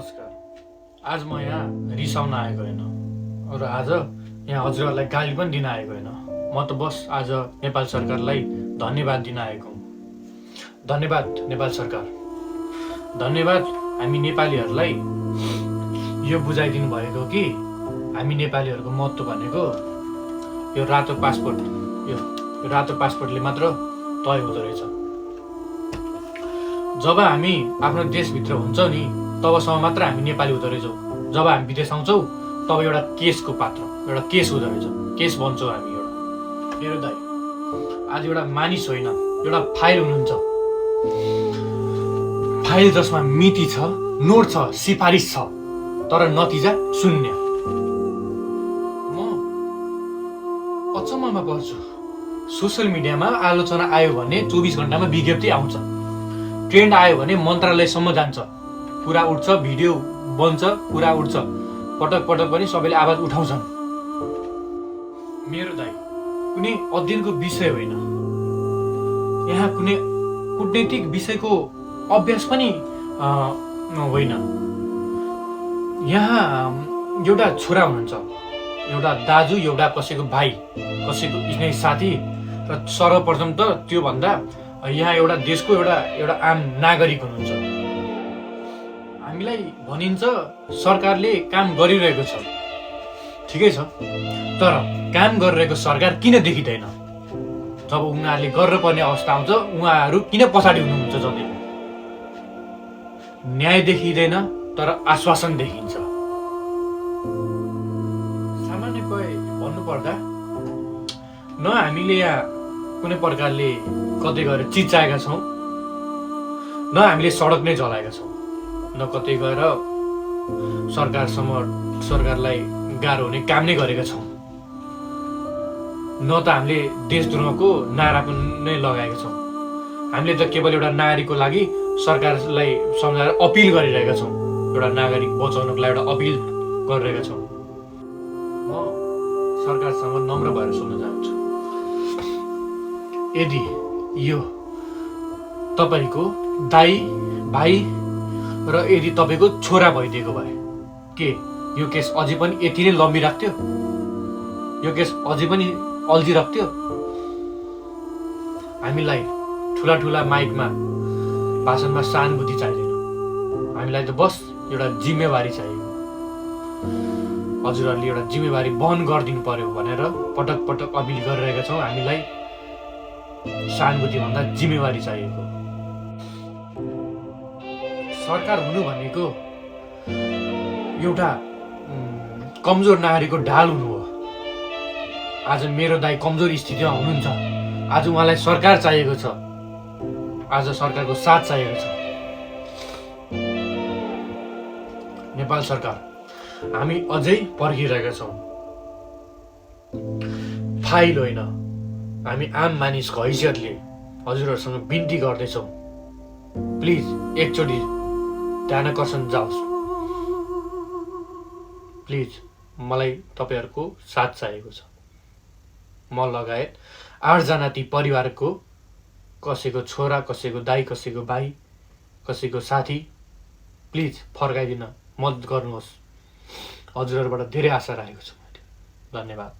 नमस्कार। आज म यहाँ रिसाउन आएको होइन र आज यहाँ हजुरहरूलाई गाली पनि दिन आएको होइन। म त बस आज नेपाल सरकारलाई धन्यवाद दिन आएको हुँ। धन्यवाद नेपाल सरकार, धन्यवाद हामी नेपालीहरूलाई यो बुझाइदिनु भएको कि हामी नेपालीहरूको महत्त्व भनेको यो रातो पासपोर्ट, यो रातो पासपोर्टले मात्र तय हुँदो रहेछ। जब हामी आफ्नो देशभित्र हुन्छौँ नि तबसम्म मात्र हामी नेपाली हुँदो रहेछौँ। जब हामी विदेश आउँछौँ तब एउटा केसको पात्र, एउटा केस हुँदो रहेछ, केस बन्छौँ हामी। एउटा मेरो दाइ आज एउटा मानिस होइन, एउटा फाइल हुनुहुन्छ। फाइल जसमा मिति छ, नोट छ, सिफारिस छ, तर नतिजा शून्य। म अचम्ममा पर्छु। सोसियल मिडियामा आलोचना आयो भने 24 घण्टामा विज्ञप्ति आउँछ, ट्रेन्ड आयो भने मन्त्रालयसम्म जान्छ, कुरा उठ्छ, भिडियो बन्छ, कुरा उठ्छ, पटक पटक पनि सबैले आवाज उठाउँछन्। मेरो दाइ कुनै अध्ययनको विषय होइन, यहाँ कुनै कूटनीतिक विषयको अभ्यास पनि होइन। यहाँ एउटा छोरा हुनुहुन्छ, एउटा दाजु, एउटा कसैको भाइ, कसैको स्नेही साथी, र सर्वप्रथम त त्योभन्दा यहाँ एउटा देशको एउटा आम नागरिक हुनुहुन्छ। हामीलाई भनिन्छ सरकारले काम गरिरहेको छ, ठिकै छ, तर काम गरिरहेको सरकार किन देखिँदैन? जब उनीहरूले गर्नुपर्ने अवस्था आउँछ उहाँहरू किन पछाडि हुनुहुन्छ? जति न्याय देखिँदैन तर आश्वासन देखिन्छ। सामान्य भन्नुपर्दा न हामीले यहाँ कुनै प्रकारले कतै गएर चिच्चाएका छौँ, न हामीले सडक नै जलाएका छौँ, न कतै गएर सरकारलाई गाह्रो हुने काम नै गरेका छौँ, न त हामीले देशद्रोहको नारा पनि लगाएका छौँ। हामीले त केवल एउटा नागरिकको लागि सरकारलाई सम्झाएर अपिल गरिरहेका छौँ, एउटा नागरिक बचाउनको लागि एउटा अपिल गरिरहेका छौँ। म सरकारसँग नम्र भएर सोध्न चाहन्छु, यदि यो तपाईँको दाइ, भाइ र यदि तपाईँको छोरा भइदिएको भए के यो केस अझै पनि यति नै लम्बिराख्थ्यो? यो केस अझै पनि अल्झिराख्थ्यो? हामीलाई ठुला ठुला माइकमा भाषणमा सहानुभूति चाहिँदैन, हामीलाई त बस एउटा जिम्मेवारी चाहिएको। हजुरहरूले एउटा जिम्मेवारी वहन गरिदिनु पर्यो भनेर पटक पटक अपिल गरिरहेका छौँ। हामीलाई सहानुभूति भन्दा जिम्मेवारी चाहिएको। सरकार हुनु भनेको एउटा कमजोर नागरिकको ढाल हुनु हो। आज मेरो दाइ कमजोर स्थितिमा हुनुहुन्छ, आज उहाँलाई सरकार चाहिएको छ, आज सरकारको साथ चाहिएको छ। नेपाल सरकार, हामी अझै पर्खिरहेका छौँ। फाइल होइन, हामी आम मानिसको हैसियतले हजुरहरूसँग बिन्ती गर्दैछौँ, प्लिज एकचोटि ध्यानाकर्षण जाओस्। प्लिज मलाई तपाईँहरूको साथ चाहिएको छ। म लगायत 8 जना ती परिवारको कसैको छोरा, कसैको दाइ, कसैको भाइ, कसैको साथी, प्लिज फर्काइदिन मद्दत गर्नुहोस्। हजुरहरूबाट धेरै आशा राखेको छु मैले। धन्यवाद।